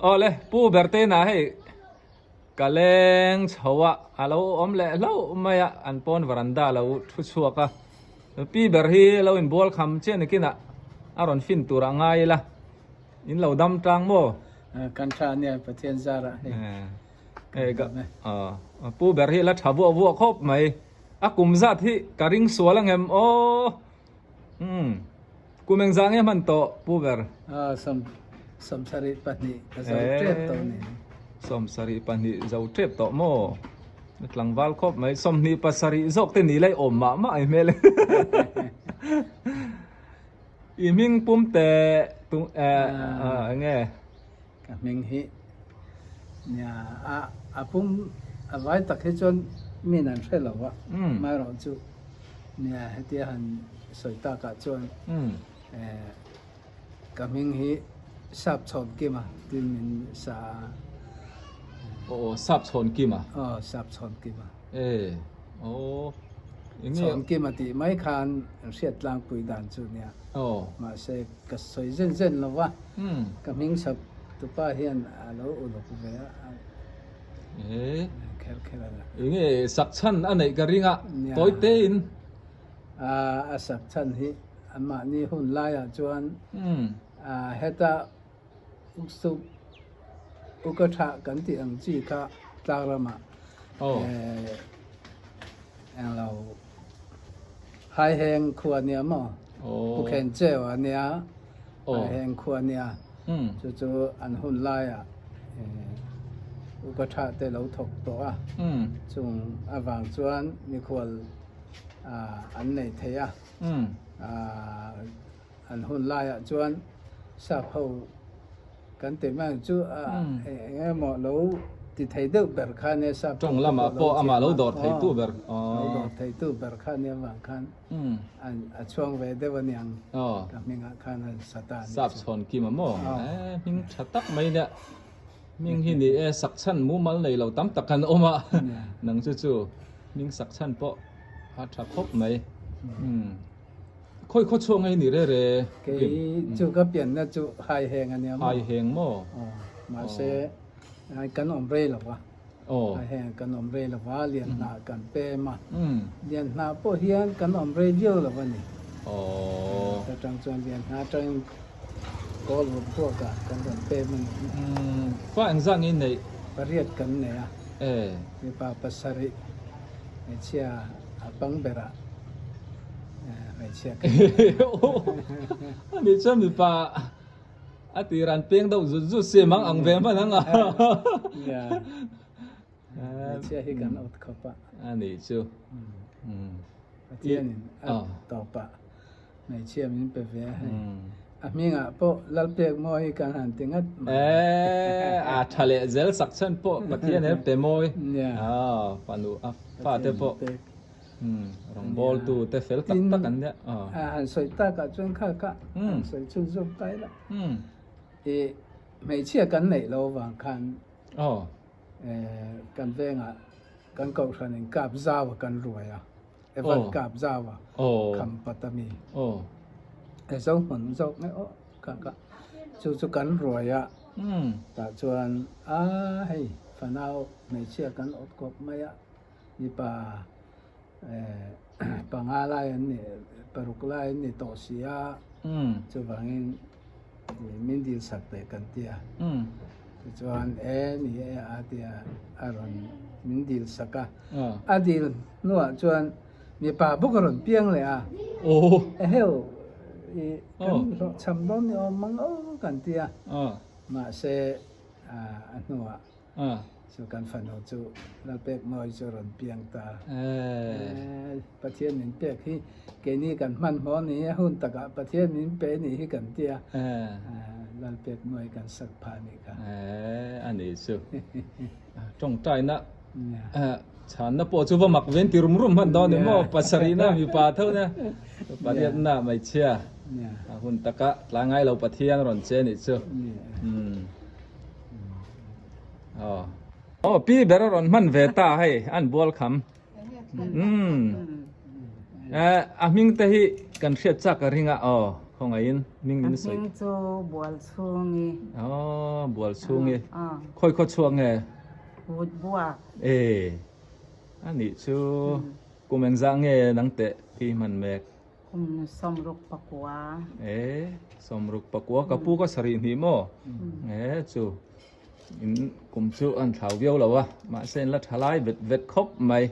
Awle Pu Bertena hei ka leng chho a, a lo awm leh hlauh mai a, an pawn varanda lo thu chhuak a. Pi ber hi lo inbual kham chiah nikinah a rawn fin tur a ngai ila, in lo dam tang maw? Kan tha ania Pathian zarah hei. Pu ber hi la tha vuah vuah khawp mai. A kum zat hi ka ring sual angem aw. Umm. Kum engzah nge hman tawh Pu ber? 72 ka zo tep tawh ni. 72 zo tep tawh maw? Tlangval khawp mai. 27 zawk te ni lai awm mah mah ai hmel. I hming pum te tung enge? Ka hming hi nia a a pum a vai tak hi chuan min an hre lo a, amaherawh chu nia hetia han sawi takah chuan eh ka hming hi Sap Chhawn Kima tiin min sa a. Aw Sap Chhawn Kima? Aw Sap Chhawn Kima. E aw enge. Chhawn Kima tih mai khan an hriat tlangpui dan chu nia. Aw. Mahse ka sawi zen zen lo va. Ka hming chhap tupa hian a lo uluk ve a, a kher kher a la. Enge sak chhan a neih ka ring a, tawi te in. A sak chhan hi anmahni hun laiah chuan heta uksup uka tha kan tih ang chi kha tlang ramah englo haiheng khua nia maw, Pu Khencheu a nia. A heng khua nia chu chu an hun laiah upa tha te lo thawk tawh a, chung avang chuan mikhual an nei thei a, an hun laiah chuan sap ho kan tih mai ang chu eng emaw lo ti thei deuh ber kha nia sap Tawng lamah pawh amah lo dawr theitu ber lo dawr theitu ber kha nia vang khan A chhuang ve deuh a niang ka hmingah khan a sa ta a nih chu. Sap chhawn kim a maw? E hming tha tak mai nia. Hming hi ni e sak chhan mumal nei lo tam tak an awm a. Nang chu chu hming sak chhan pawh a tha khawp mai. Khawi khaw chhuak nge hi ni re re? Kei chu ka pianna chu hai heng a nia maw? Hai heng maw? Mahse kan awm rei lo va. Heng kan awm rei lo va, lian hnah kan pem a. Lian hnah pawh hian kan awm rei viau lo a ni. Ta tang chuan lian hnah atangin kawl vut buakah kan rawn pem a ni. Fa engzah nge i neih? Pariat kan nei a. Mipa pasarih hmeichhia a pang berah hmeichhia kan nei a. Ani chuan mipa A tir an peng deuh zut zut si mang ang ve hman ang a. Nia. Hmeichhia hi kan awt khawp a. A nih chu. Pathianin a tawp a hmeichhia min pe ve a hei. A hmingah pawh Lalpek mawi kan han ti ngat mai. Eee a tha leh zel sak chhan pawh Pathian he pe mawi. Nia. Fanu a fate pawh. Rawngbâwl tu te fel tak tak an nia. A han sawi takah chuan kha kha han sawi chhun zawk ta ila. I hmeichhia kan neih lo avang khan kan vengah kan kohhran in kap zau a kan ruai a, Evan kap zau a kham pat a mi. E zo hmun zawk nge aw kha kha chu chu kan ruai a tah chuan a hei fanau hmeichhia kan awt kawp mai a. Mipa panga lai an ni, paruk lai an ni tawh si a, chuvangin min dil sak teh kan ti a. Tichuan e ni e a ti a, a rawn min dil sak a. A dil hnuah chuan mipa bawk a rawn piang leh a, eheu i kan hlawhchham dawn ni awm mang aw kan ti a, mahse a hnuah Chu kan fanu chu Lalpek Mawi chu rawn piang ta. Pathian min pek hi keini kan hmanhmawh ni a hun takah Pathian min pe ni hi kan ti a, Lalpek Mawi kan sak phah anih kha. A nih chu. Tawngtaina chhanna pawh chu va mak ven ti rum rum hman dawn ni maw? Pasarihna mipa tho nia, pariatna hmeichhia a hun takah tlangai lo Pathian rawn che anih chu. Aw pi ber a rawn hman ve ta hei an bual kham umm a hming te hi kan hriat chak a ring a aw. Khawngaihin hming min sawi. Ka hming chu Bualchhungi. Aw, Bualchhungi. Khawi khaw chhuak nge? Vutbuak. E, a nih chu kum engzah nge nang teh i hman mek? Kum 69. E, 64 ka pu ka sarih hnih maw? E, chu in kum chu an thlau viau lo a, mahse in la tha lai vet vet khawp mai.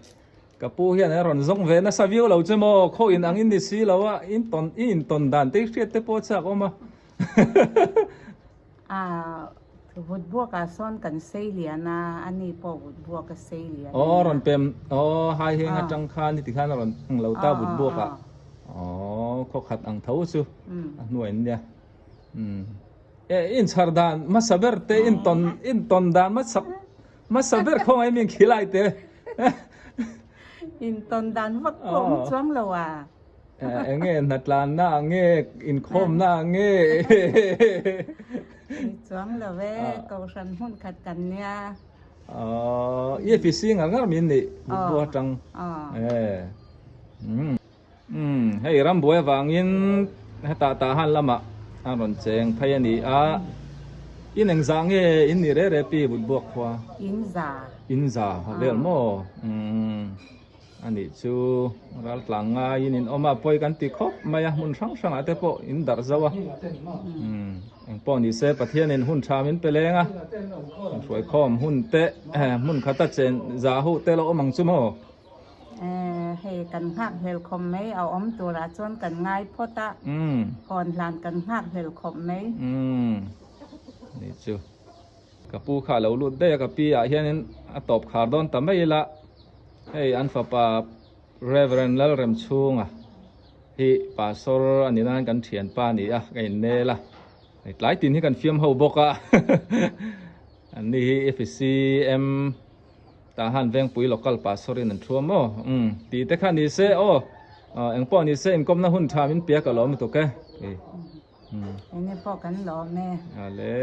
Ka pu hian a rawn zawng ve nasa viau lo che maw? Khaw in ang in ni si lo a, in tawn i in tawn dan te hriat te pawh chak awm a. A vut buak ah sawn kan sei lian a, a ni pawh vut buak a sei lian a. Aw rawn pem aw hai heng atang khan heti khan a rawn ang lo ta vut buak ah. Aw khaw khat ang tho chu a hnuai in nia. E in chhar dan hmasa ber te in tawn in tawn dan hmasa hmasa ber khawngaih min khilai te. In tawn dan vak pawh awm chuang lo a. Enge hnatlanna ah nge inkhawmna ah nge. Ni chuang lo e, kohhran hmun khat kan nia. Aww, i FEC ngar ngar min nih Bukbu atang. Umm, hei rambuai avangin hetah Tahan lamah a rawn cheng phei a ni a. In engzah nge in nih reh reh pi Butbuak khua? In za. In za vel maw? Umm. A nih chu raltlang ngaiin in awm a, pawi kan ti khawp mai a, hmun hrang hrangah te pawh in darh zo a. Umm, engpawh ni se Pathianin hun tha min pe leng a, hruaikhawm hun te hmun khata chen za huh te lo awm ang chu maw? Hei kan nghak hlel khawp mai, a awm turah chuan kan ngai phawt a, hawn hlan kan nghak hlel khawp mai. Umm, nih chu. Ka pu kha a lo lut daih a, ka pi ah hianin a tawp khar dawn ta mai ila, hei an fapa Rev Lalremchhunga hi pastor a ni nan kan thianpa a ni a, ka innel a, hei tlai tin hi kan fiam ho bawk a, an ni hi FCM tah han Vengpui local pastor in an thu a maw, umm tih te kha ni se aw, engpawh ni se inkawmna hun tha min piak alawm lutuk e. Enge pawh kan lawm e. Ale.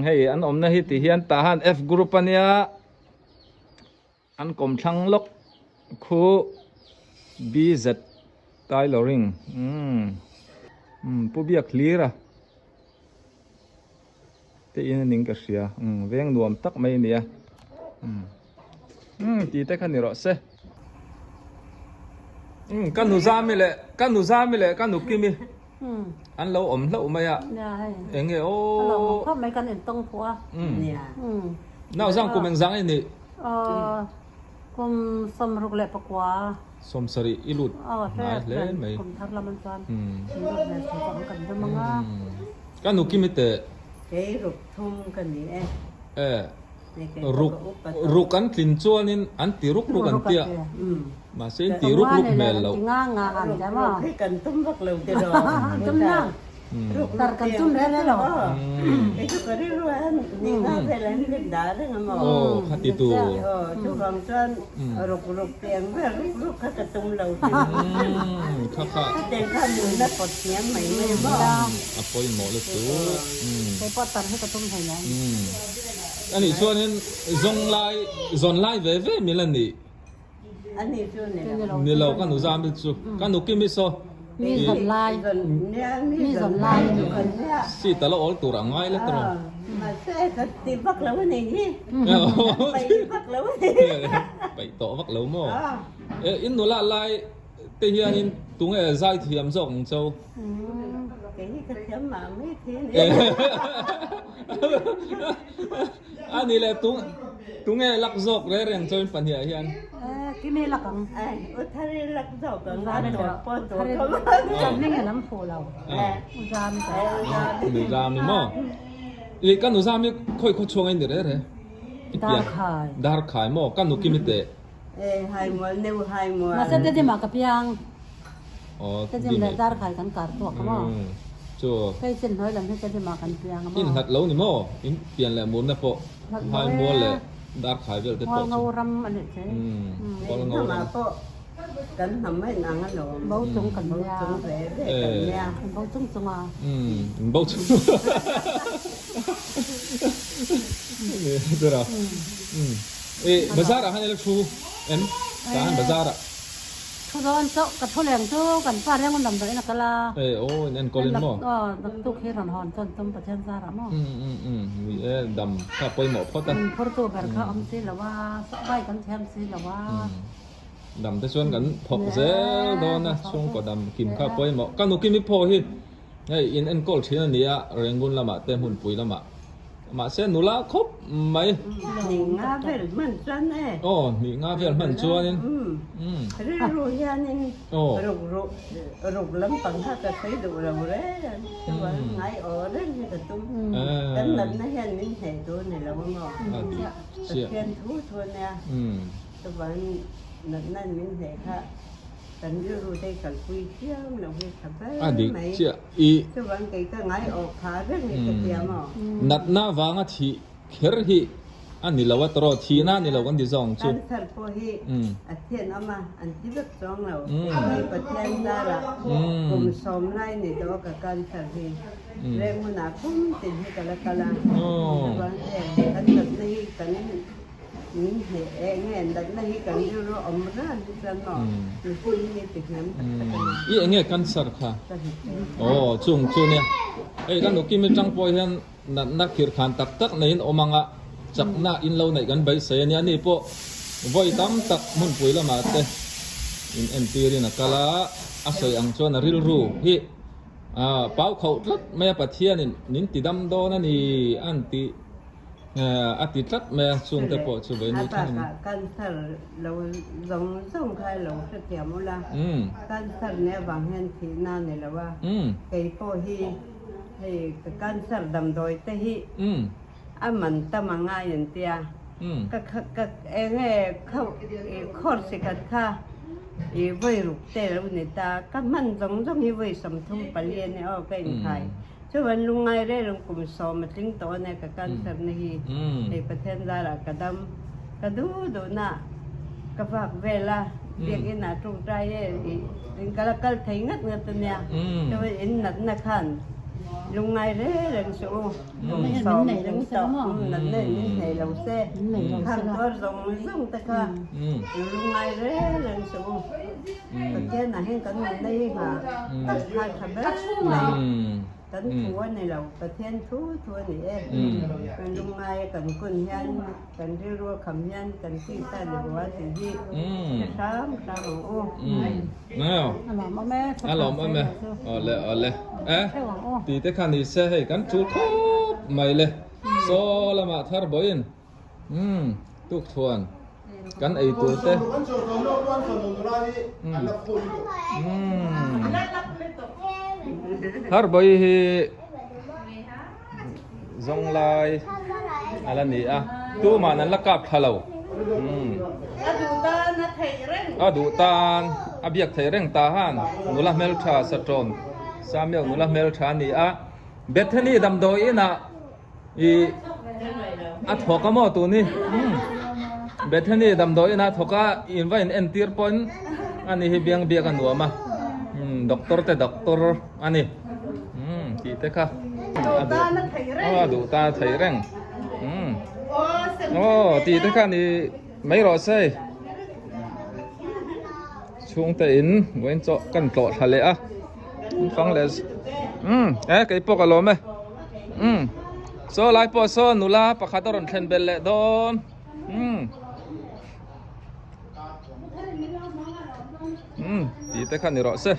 Hei an awmna hi ti hian tah han F group ania an kawmthlang lawk khu BZ Tailoring Pu Biak hlir a te in a ning ka hria veng nuam tak mai a nia tih te kha ni rawh se. Ka nu Zami leh ka nu Zami leh ka nu Kimi an lo awm hlauh mai a eng nge aw khawp mai kan intawng pawh a nau zang kum engzang i nih kum 69 70 i lut hnai hle mai kum thar lam an chuan lut ve thei ang kan ram anga ka nu Kimi teh kei ruk thum ka ni e e Ruk ruk an tlin chuanin an ti ruk ruk an tia mahse in ti ruk ruk hmel loh. Ruk hi kan tum vak lo ti rawh. Ruk ruk tiang kei chu ka rilru a ni nga vel an lim dah reng a maw. Aw kha ti tur. Aw chuvang chuan ruk ruk tiang vel ruk ruk kha ka tum lo ti. Kha kha. Khatiang kha nunna pawt hniam mai mai a maw. A pawimawh lutuk. Kei pawh tar hi ka tum thei nen. A nih chuanin zawng lai, zawn lai ve ve mil a nih. A nih chu ni lo. Ni lo ka nu zam hi chu. Ka nu kim hi saw. Mi zawn lai. Mi zawn lai. Seat a la awl tur a ngai let rawh. Mahse ka ti vak lo a nih hi. Paih vak lo a ni. Paih tawh vak lo maw? E in nula lai te hianin tunge zai thiam zawk ang cho? Kei hi ka thiam mah mai thei a ni. A ni leh tung tunge lak zawk reng reng chuan pahnih ah hian. Kimi lak ang. U Thari lak zawk ang a tawp pawh tur kha. Kan hming an fuh lo. U Zami ta. Nu Zami maw? I ka nu Zami khawi khaw chhuang in ni reng reng? Darkhai. Darkhai maw? Ka nu Kimi teh. Mahse Tedim ah ka piang. Tedim leh Darkhai kan kar tuak a maw? Hei chin hnuai lam hi Tedim ah kan piang a maw? In hlat lo ni maw? In pian leh murna pawh Haimual leh Darkhai vel te pawh chu. Hualngo ram a nih che. Hualngo ram. Kan hnam a inang alawm. Bo chung kan nia. Bo chung ve ve kan nia. Bo chung chung a. Bo chung. Tura. E bazar ah khan ila thu em? Tah khan bazar ah. Thu dawn chauh ka thu leng chu kan pa reng awm damdawiin a kal a. Ei aw in enkawl in maw? Aw naktuk hi rawn hawn chuan tum Pathian zarah maw? Um um um ni e dam kha pawimawh phawt a. In phurtu ber kha awm si lo a, bike an thiam si lo a. Dam te chuan kan thawk zel dawn a, chhungkaw dam kim kha pawimawh. Ka nu Kimi pawh hi hei in enkawl thin a ni a, Rangoon lamah te hmunpui lamah. Mahse nula khawp mai. Hnih nga vel hman chuan e. Aw hnih nga vel hman chuanin. Rilru hianin ruk ruk ruk lampang kha ka sawi duh lo reng chuan ngai aw reng hi ka tum. Kan natna hian min hneh duh a ni lo a maw? Pathian thu thu a nia. Chuan natna min hneh kha kan rilru te kalpui chiam lo hi tha ber mai. Chuan kei ka ngai awk pha reng hi ka tia maw? Natna vanga thih kher hi a ni lo a tawraw, thihna a ni lo kan ti zawng chu. Cancer pawh hi a thian awm a, an thi vek chuang lo. Hei Pathian zarah kum sawm lai ni tawh ka cancer hi reng hunah kum tin hi ka la kal a. Chuan heng kan natna hi kan Min hneh eh nge natna hi kan rilru awm ran hi chuan maw mihring hi ti hniam tak tak a ni. I enge cancer kha? Ka hmu thei. Aw chung chu nia. Hei kan Ukimi tang pawh hian natna khir khan tak tak neiin awm anga chakna in lo neih kan beisei a nia. Ani pawh vawi tam tak hmunpui lamah te in entirin a kal a, a sawi ang chuan a rilru hi pau khauh tlat mai a Pathianin min ti dam dawn a ni an tih. A ti tlat mai a, chungte pawh chu vei ni thleng in. A bakah cancer lo zawng zawng kha lo hrethiam ula, cancer nih avang hian thihna a ni lo a, kei pawh hi hei ka cancer damdawi te hi a man tam a ngai an tia, ka ka eng nge khawr sikhat kha i vawi ruk te lo ni ta, ka hman zawng zawng hi vawi 34 a nia aw ka inkhai. Chuan lungngai reng kum sawm a tling tawh a nia ka cancer na hi hei Pathian zarah ka dam ka duh duhna ka vak vel a biakinn ah tawngtai e tih in ka la kal thei ngat ngat a nia chuan in natna khan lungngai reng reng suh u kum sawm a tling tawh natna in min hnei lo se khang tuar zawng zawng te kha lungngai reng reng suh u. Pathian ah hian kan nunna hi ngha kan khai tha ber mai. Kan thu a ni lo, Pathian thu thu a ni e. Kan lungngai a kan kun hian, kan rilru a kham hian kan tisa ni bo a tih hi hre hram hram ang u. A lawm awm e, A lawm awm e, awle awle e ti te kha ni se hei kan tul khawp mai le saw lamah thar bawiin. Umm tuk thuan kan ei tur te umm Harbawi hi zawng lai a la ni a tuman an la kap thla lo umm a duh tan a biak theih reng ta han nula hmeltha saṭawn Samuel nula hmeltha a ni a Bethany damdawi inah I a thawk a maw tun hi Bethany damdawi ina thawk a in va in entir pawhin ani hi biang biak a nuam a doctor te doctor a ni tih te kha a duh ta thei reng aw tih te kha ni mai rawh se chhungte in vawiin chaw kan tlawh thla leh a fang leh e keipawh ka lawm e. Umm saw lai pawh saw nula pakhat a rawn thlen belh leh dawn umm umm tih te kha ni rawh se.